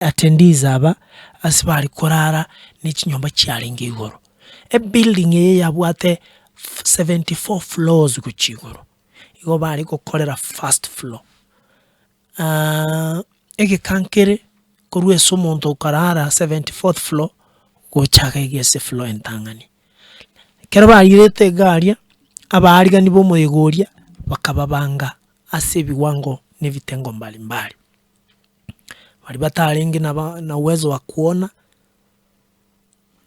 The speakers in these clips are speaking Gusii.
Attendees aba ase bare korara ne chinyomba chiarenge igoro. Ebuilding eye yabwate 74 floors gochia igoro, igo bare gokorera first floor. Egeka nkere korwa ase omonto okorara 74th floor gocha iga iga ase efloor entang'ani. Ekero bairete iga aria, abaarigani ba omoyega oria bakababanga ase ebiwango na ebitengo mbali mbali. Baria batarenge naba na uwezo wa kuona,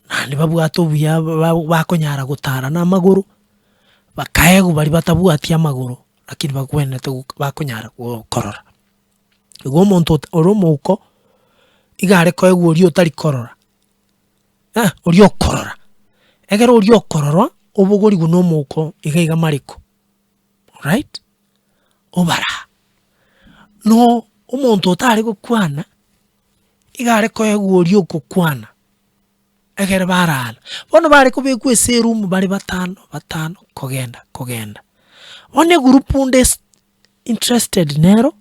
naende babwate obuya ba bakonyara gotara na amagoro, bakaegwa baria batabwati amagoro lakini bagwenerete bakonyara korora. Igo omonto ota ore omouko, iga are koegwa oria otari korora, oria okorora, ekero oria okorora obogorigwe na omouko iga iga mariko, alright. Obaraa. No omonto otare gokwana, iga are koegwa oria ogokwana, ekere barara. Bono bare kobekwa ase eroom bare batano batano kogenda kogenda. Bono egroup nde ase interested nero,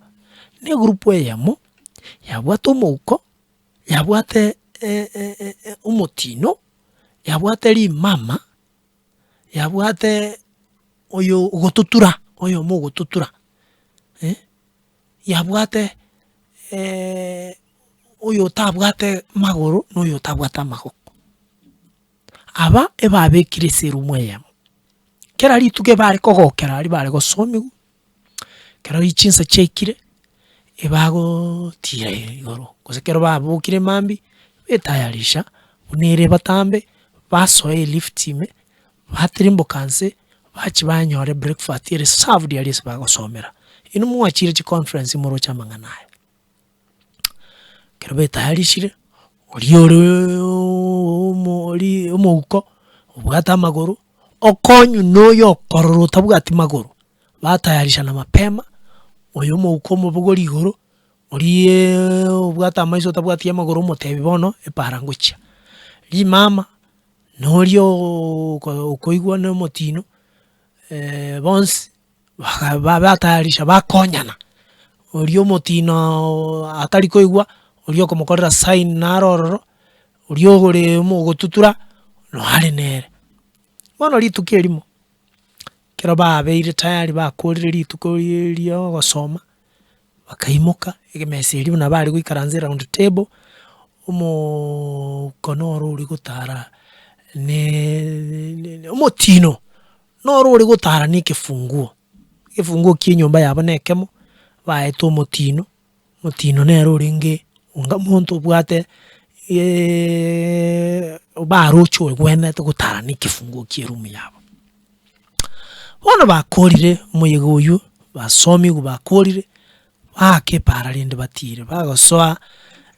na egroup eyemo, yabwate omouko, yabwate omotino, yabwate rimama. Yabwate oyo ogototura, oyomo ogototura, yabwate oyo otabwate magoro na oyo otabwate amagoko. Aba ebabekire ase eroom eyemo, kera rituko ebare kogokera aria bare gosomiwa, ekero chinsa chiaikire, ebagotira igoro, gose ekero babokire mambia, betayarisha buna ere batambe, basoa elift ime, batirimboka nse, bachia banyora ebreakfast ere served aria ase bagosomera. Inwe mwachire chiconference moroche amang'ana aya. Ekero betayarishire, oria ore omo ori omouko, obwate amagoro, okonywe na oyo okorora otabwati magoro, batayarishana mapema, oyo omouko omobogori igoro, oriaaa obwate amaiso otabwati amagoro omotebia bono epara ngochia. Rimama, na oria ooo okoigwa na omotino, bonsi baga batayarisha bakonyana, oria omotinooo atari koigwa, oria okomokorera sign naro ororo, oria ogore omogotutura, noare nere. Bono rituko erimo, ekero babeire tayari bakorire rituko ria ogosoma, bakaimoka emesa eria buna bare goikaransa eround table, omouko noro oria gotara ne omotino noro ore gotara na ekefunguo, ekefunguo kia enyomba yabo na ekemo, baetwe omotino, omotino nere orenge onga monto obwate baroche ogwenerete gotara na ekefunguo kia eroom yabo. Bono bakorire omoyega oywo, basomigwe bakorire, baaka epaara rende batiire, bagosoa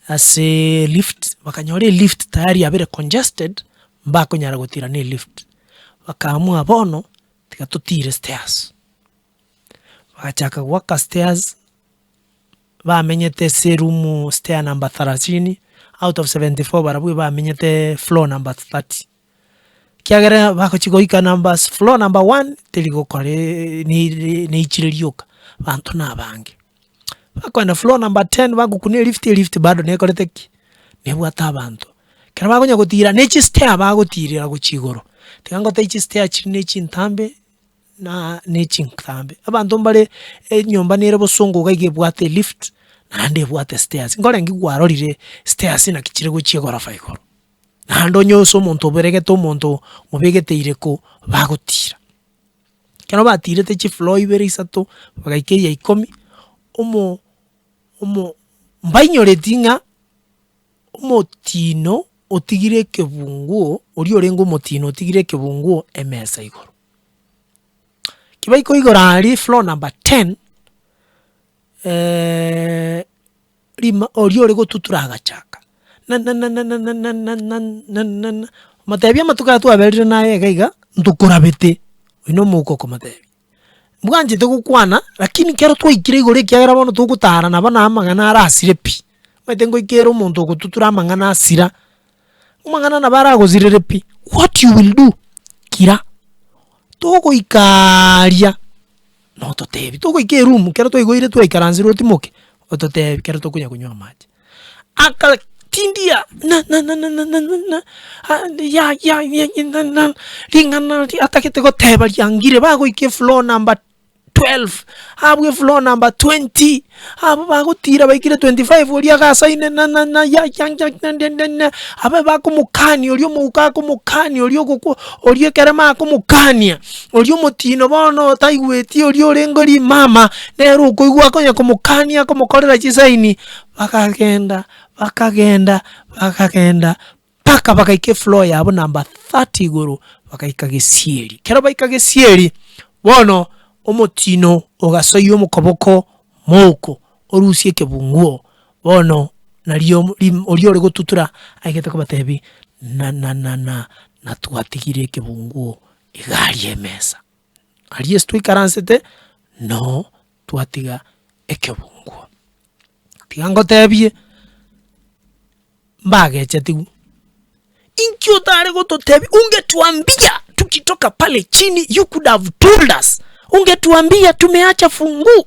ase lift, bakanyora elift tayari yabere congested, mbakonyara gotira na elift, bakaamua bono tiga totire stairs. Bagachaka goaka stairs, bamenyete ase eroom stair number thelathini, out of 74 barabwo bamenyete floor number 30. Ekiagera bagochia goika number floor number one, teri gokora neichire rioka, abanto na abange. Bakoenda floor number ten bagokuna elift, elift bado nekorete ki? Nebwate abanto. Ekero bakonya gotira ne chistair bagotirera gochia igoro, tiga ngotebie chistair chiria ne chintambe na ne chintambe. Abanto mbare enyomba nere bosongo iga iga ebwate elift, naende ebwate stairs. Nkorenge kwarorire stairs naki chire gochia egorofa igoro. Naende onye ase omonto oberegete omonto obegete ireko bagotira. Ekero batirete chifloor ibere isato, bagaika eya ikomi, omo omo mbainyoreti ng'a omotino otigire ekebunguo, oria orenge omotino otigire ekebunguo emesa igoro. Ki baikoigora aria floor number ten, rima oria ore gotutura agachaka, nananananananananananana, omotebia amatuko aya twaberire naye iga iga, ntokorabete, oyio na omouko okomotebia. Mbwanchete gokwana, lakini ekero twaikire igoro ekiagera bono togotara nabo na amang'ana arasire pi, omanyete ngoika ere omonto ogotutura amang'ana asira, amang'ana nabo aragosirere pi, what you will do, kira, togoika aria. Nototebie, togoika eroom ekero twaigoire twaikaransire otimoke, ototebie ekero tokonya konywa amache. Akatindia na na na na na na na ya ya ya na na ring'ana ria atagete goteba riangire bagoika efloor number 12, abwo efloor number 20, abwo bagotira baikire 25 oria agasaine na na na ya ya ya ya ya na abe bakomokania oria omouko akomokania oria ogokwa oria ekerema akomokania, oria omotino bono otaigweti oria orenge rimama, nere okoigwa akonya komokania akomokorera chisaini. Bakagenda, bakagenda, bakagenda mpaka bagaika efloor yabo number 30 igoro, bagaika gesieri. Ekero baika gesieri, bono omotino ogasoyia omokoboko mouko, orusie ekebunguo, bono nario rim oria ore gotutura aigete kobatebia na na na na natwatigire ekebunguo iga aria emesa. Aria ase twaikaransete, noo twatiga ekebunguo. Tiga ngotebie, mbagechetigwe, inki otare gototebia ungetuambia tukitoka pale chini you could have told us, ungetuambia tumeacha funguo.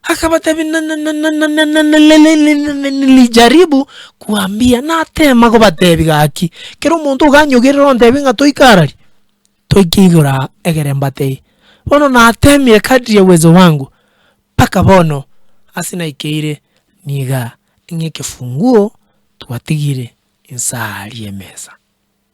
Akabatebia na na na na na na na nilijaribu kuambia natema kobatebia gaki, kera omonto oganyogerera ontebie ng'a toike arari, toike igoro aa egere mbatebie. Bono natemire kadri ya uwezo wangu. Mpaka bono ase naikeire niga ng'a ekefunguo twatigire inse aaria emesa.